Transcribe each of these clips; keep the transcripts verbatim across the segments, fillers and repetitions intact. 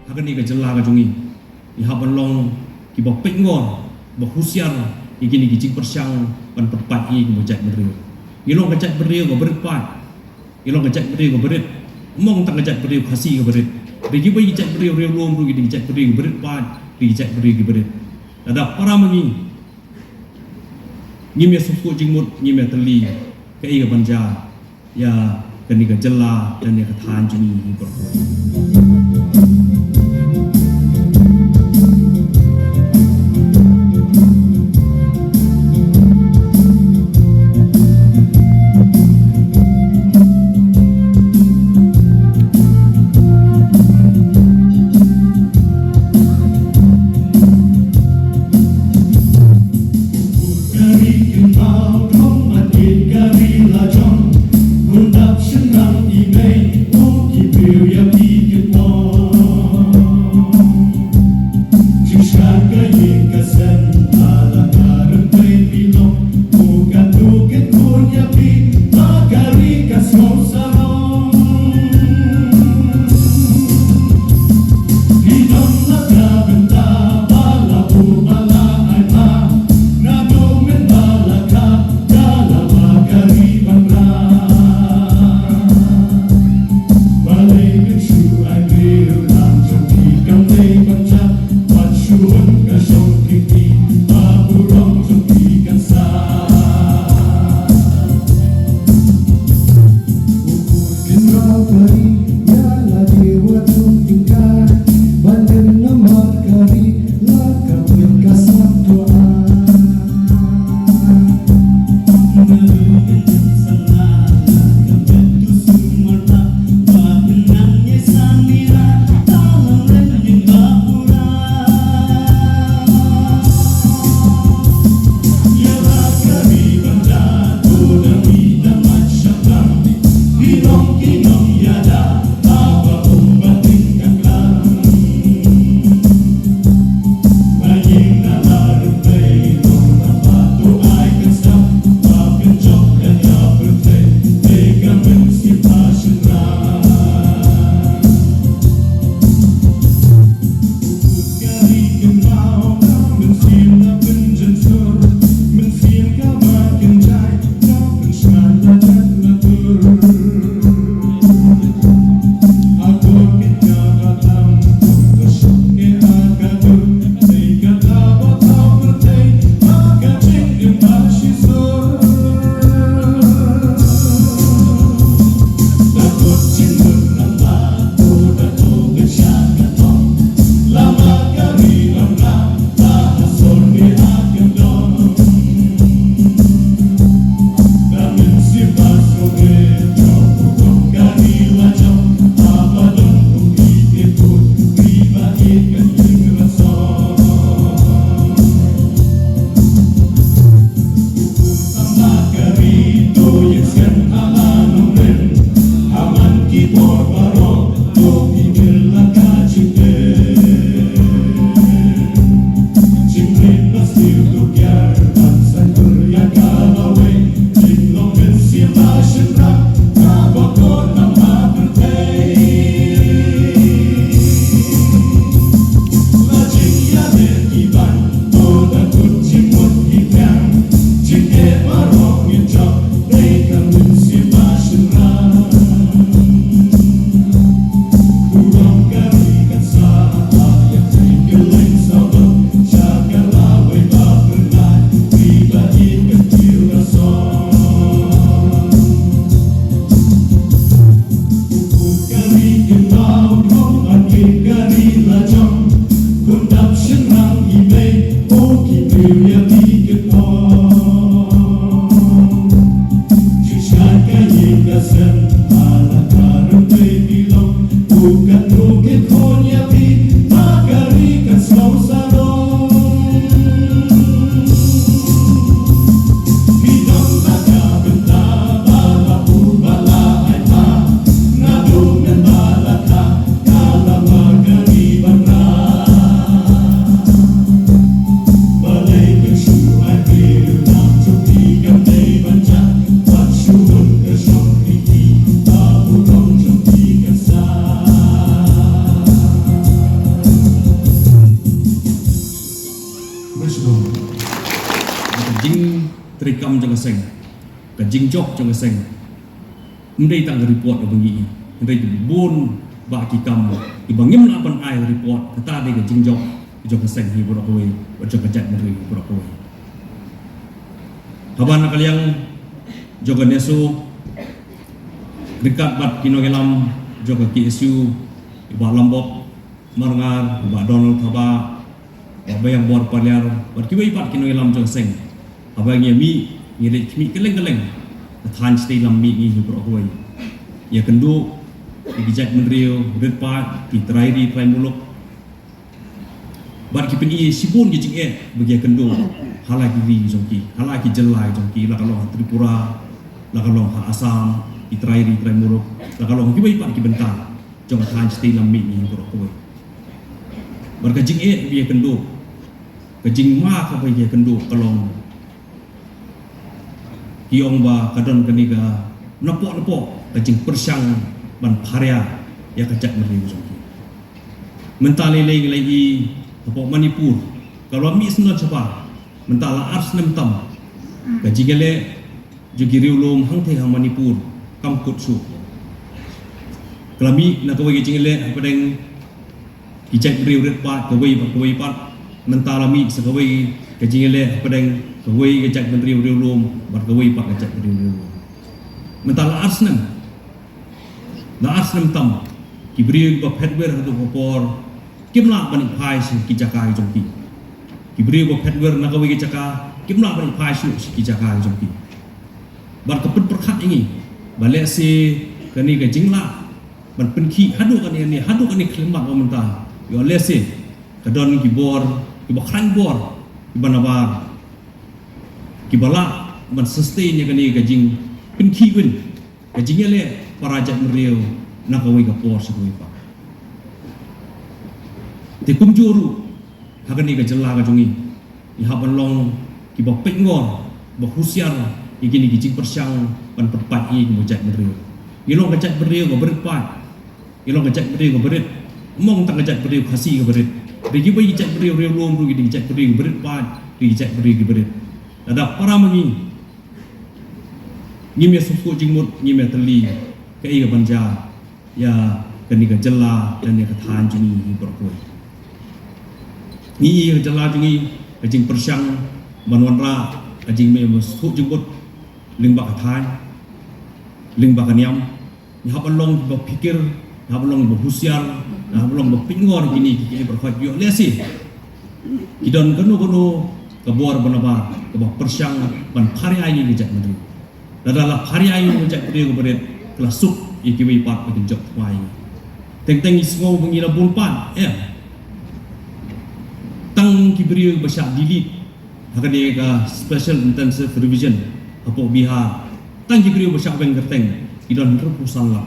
Ha kane ka jylla ka jong ngi, ngi hap ban long kiba peit ngor, ba husiar ïa kine ki jingpyrshang ban pynpait ïa ngi kum ka jaitbynriew. Ngi long ka jaitbynriew kaba rit paid, ngi long ka jaitbynriew kaba rit. Ym tang ka jaitbynriew Khasi kaba rit, dei kiwei ki jaitbynriew riewlum ruh ki dei ki jaitbynriew kiba rit paid, dei ki jaitbynriew kiba rit. Lada para ma ngi ngim ïa sngewthuh jingmut, ngim ïa tylli, kaei kaban jia ïa kane ka jylla lane ka thaiñ jong ngi hi baroh. ka jingjop jong ka seng. Ym dei tang ka report ba ngi, hynrei ki bun bah ki kam kiba ngim lah ban ai report, kata dei ka jingjop jong ka seng hi baroh kawei, bad jong ka jaitbynriew hi baroh kawei. Haba na ka liang jong ka NESO, ryngkat bad ki nongïalam jong ka KSU, i Bah Lambok Marngar, i Bah Donald Thabah, i Bah Baïangbor Paliar, bad kiwei pat ki nongïalam jong ka seng. Haba ngi mih, ngi leit khmih kylleng kylleng ka thaiñ shatei lam mih ngi hi baroh kawei, ïakynduh ïa ki jaitbynriew rit paid, ki trai ri trai muluk, bad ki pyni shibun ki jingeh ba ki ïakynduh ha la ki ri jong ki, ha la ki jylla jong ki, la ka long ha Tripura, la ka long ha Assam, ki trai ri trai muluk, la ka long kiwei pat ki bynta jong ka thaiñ shatei lam mih ngi hi baroh kawei. Bad ka jingeh ba ki ïakynduh, ka jingma kaba ki ïakynduh ka long, ki ong ba ka don kane ka napoh napoh ka jingpyrshang ban pharia ïa ka jaitbynriew jong ki. Mynta lei lei ngi la ïohi hapoh Manipur, kaba la mih syndon shabar, mynta la ar snem tam, ka jingïaleh jong ki riewlum hangtei ha Manipur kam kut shuh. Ka la mih na kawei ka jingïaleh hapdeng ki jaitbynriew rit paid kawei bad kawei pat, mynta la mih sa kawei ka jingïaleh hapdeng kawei ka jaitbynriew riewlum bad kawei pat ka jaitbynriew riewlum. Mynta la ar snem, la ar snem tam, ki briew kiba phet wir haduh ka por kim lah ban ïaid phai sha ki jaka jong ki. Ki briew ba phet wir na kawei ka jaka kim lah ban ïaid phai shuh sha ki jaka jong ki. Bad ka pynpyrkhat ïa ngi ba lehse kane ka jinglah ban pynkhih haduh kane, kane haduh kane khyllipmat ba mynta, ïoh lehse ka don ki bor kiba khlaiñ bor, kiba nabar, kiba lah ban sustain ïa kane ka jingpynkhih win, ka jingïaleh para jaitbynriew na kawei ka por sha kawei pat. Te kumjuh ruh ha kane ka jylla ka jong ngi, ngi hap ban long kiba peitngor, ba husiar ïa kine ki jingpyrshang ban pynpait ïa ngi kum ka jaitbynriew. Ngi long ka jaitbynriew kaba rit paid, ngi long ka jaitbynriew kaba rit. Ym ong tang ka jaitbynriew Khasi kaba rit, dei kiwei ki jaitbynriew riewlum ruh ki dei ki jaitbynriew kaba rit paid, dei ki jaitbynriew kiba rit. Lada para ma ngi ngim ïa sngewthuh jingmut, ngim ïa thylli, kaei kaban jia ïa kane ka jylla lane ka thaiñ jong ngi hi baroh kawei. Ngi ïa ka jylla jong ngi ka jingpyrshang ban wanrah ka jingmih sngewthuh jingmut lyngba ka thaiñ, lyngba ka niam. Ngi hap ban long ba phikir, ngi hap ban long ba husiar, ngi hap ban long ba peitngor kine ki, ki baroh kawei, ïoh lehse ki don kano kano ka bor ba nabar kaba pyrshang ban pharia ïa ngi ka jaitbynriew. Lada la pharia ïa ngi ka jaitbynriew kaba rit, ka la suk ïa kiwei pat ba kin jop thymmai ïa ngi. Teng teng ngi sngew ba ngi la bun paid, em. Tang ki briew ba shah delete ha kane ka Special Intensive Revision hapoh Bihar, tang ki briew ba shah weng kyrteng ki don hynriewphew san lak.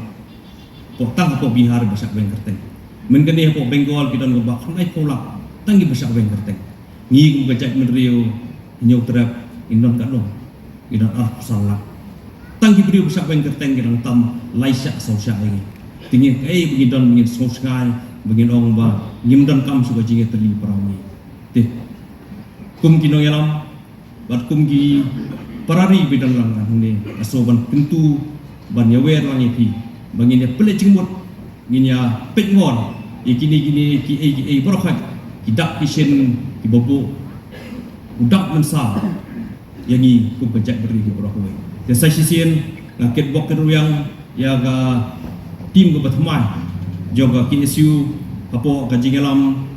Hapoh, tang hapoh Bihar ba shah weng kyrteng. Mynta kane hapoh Bengal ki don kaba khyndaiphew lak tang kiba shah weng kyrteng. Ngi kum ka jaitbynriew Hynñiewtrep ngi don katno? Ngi don arphew san lak. Tang ki briew ba shah weng kyrteng ki dang tam lai shah saw shah ïa ngi. Te ngi kaei ba ngi don ba ngin sngewshngaiñ, ba ngin ong ba ngim donkam shuh ka jingïatylli para ma ngi. Te kum ki nongïalam bad kum ki para ri ba don lang hangne, nga sngew ban kyntu ban ïawer lang ïa phi ba ngin ïa pynleit jingmut, ngin ïa peitngor ïa kine kine kiei kiei baroh kawei, ki dak ki shin kiba buh u dak mynsaw ïa ngi kum ka jaitbynriew hi baroh kawei. Te sa shisien nga kitbok kitrwiang ïa ka team kaba thymmai jong ka KSU hapoh ka jingïalam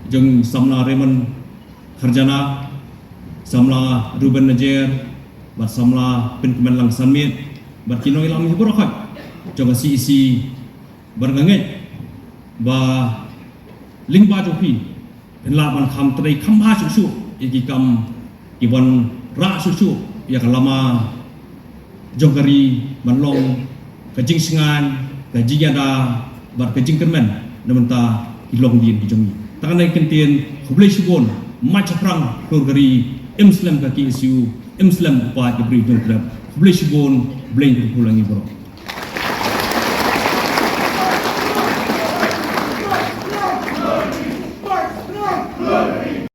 jong samla Raymond Kharjana, samla Reuben Najer, bad samla Pynkmenlang Sanmiet, bad ki nongïalam hi baroh kawei jong ka CEC, bad nga ngeit ba lyngba jong phi phin lah ban kham trei kham bha shuh shuh ïa ki kam ki ban rah shuh shuh ïa ka lama jong ka ri ban long ka jingshngaiñ, ka jingïada bad ka jingkyrmen na bynta ki longdien ki jong ngi. Tang kane ka ktien, khublei shibun, mat shaphrang hlur ka ri, im slem ka KSU, im slem u paid ka Bri u Hynñiewtrep. Khublei shibun, Blei un kyrkhu lang ïa ngi baroh.